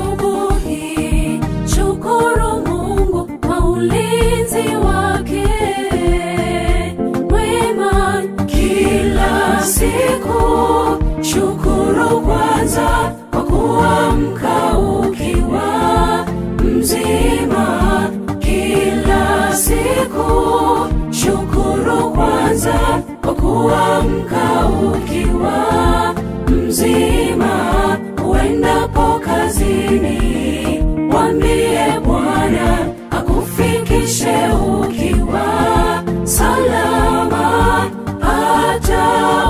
Asubuhi, shukuru Mungu kwa ulinzi wake mwema kila siku. Shukuru kwanza kwa kuamka ukiwa mzima kila siku. Shukuru kwanza kwa kuamka ukiwa mzima. Uendapo kazini, mwambie Bwana akufikishe ukiwa salama. Hata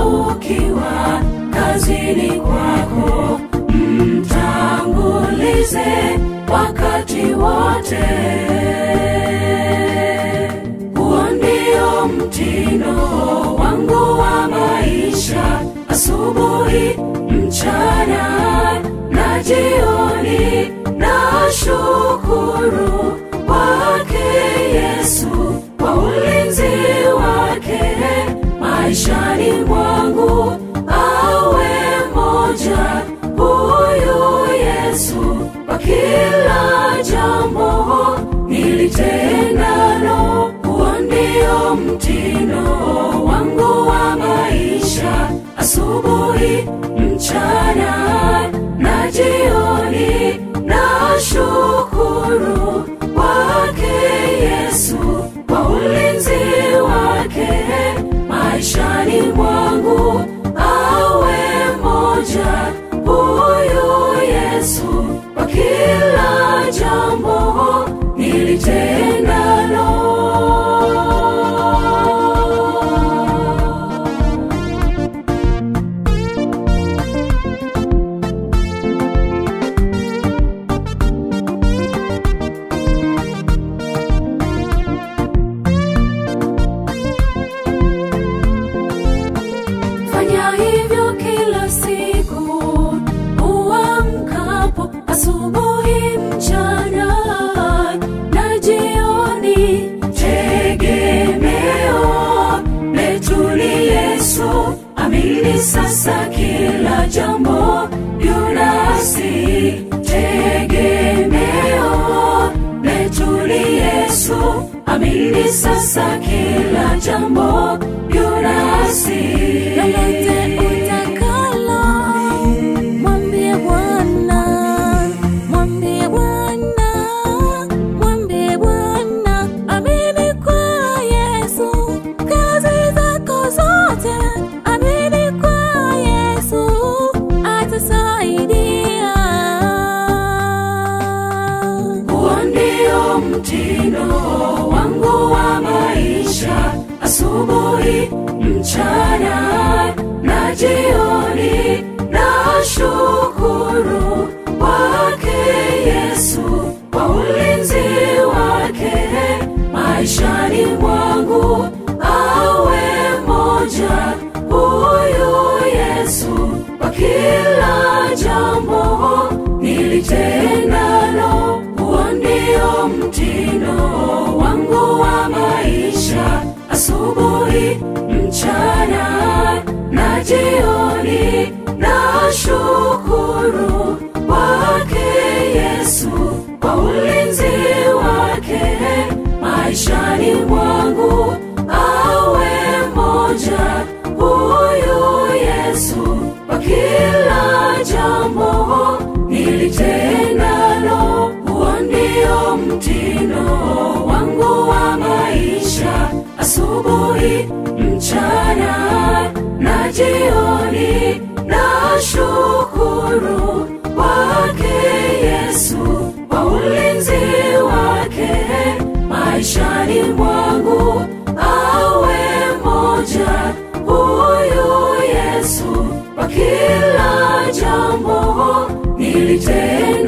ukiwa kazini kwako, mtangulize wakati wote. Huo ndio mtindo wangu wa maisha, asubuhi, mchana na jioni. Nashukuru kwake Yesu kwa ulinzi wake maishani mwangu. Awe moja huyu Yesu kwa kila jambo nilitendalo. Huo ndio mtindo wangu wa maisha, asubuhi, mchana na jioni. Nashukuru kwake Yesu kwa ulinzi wake maishani mwangu. Awe moja huyu Yesu kwa kila jambo nilitendalo. Fanya hivyo kila siku, uamkapo, asubuhi, mchana na jioni. Tegemeo letu ni Yesu, amini sasa kila jambo yu nasi. Tegemeo letu ni Yesu, amini sasa kila jambo yu nasi. Lolote utakalo, mwambie Bwana, mwambie Bwana, mwambie Bwana. Amini kwa Yesu, kazi zako zote. Amini kwa Yesu, atasaidia. Huo ndio mtindo wangu wa maisha, asubuhi, mchana na jioni. Nashukuru kwake Yesu kwa ulinzi wake maishani mwangu. Awe moja huyu Yesu kwa kila jambo nilitendalo. Huo ndio mtindo wangu wa maisha, asubuhi, mchana na jioni. Nashukuru kwake Yesu kwa ulinzi wake maishani mwangu. Awe moja huyu Yesu kwa kila jambo nilitendalo. Huo ndio mtindo wangu wa maisha, asubuhi, mchana na jioni. Nashukuru kwake Yesu kwa ulinzi wake maishani mwangu. Awe moja huyu Yesu kwa kila jambo nilitendalo.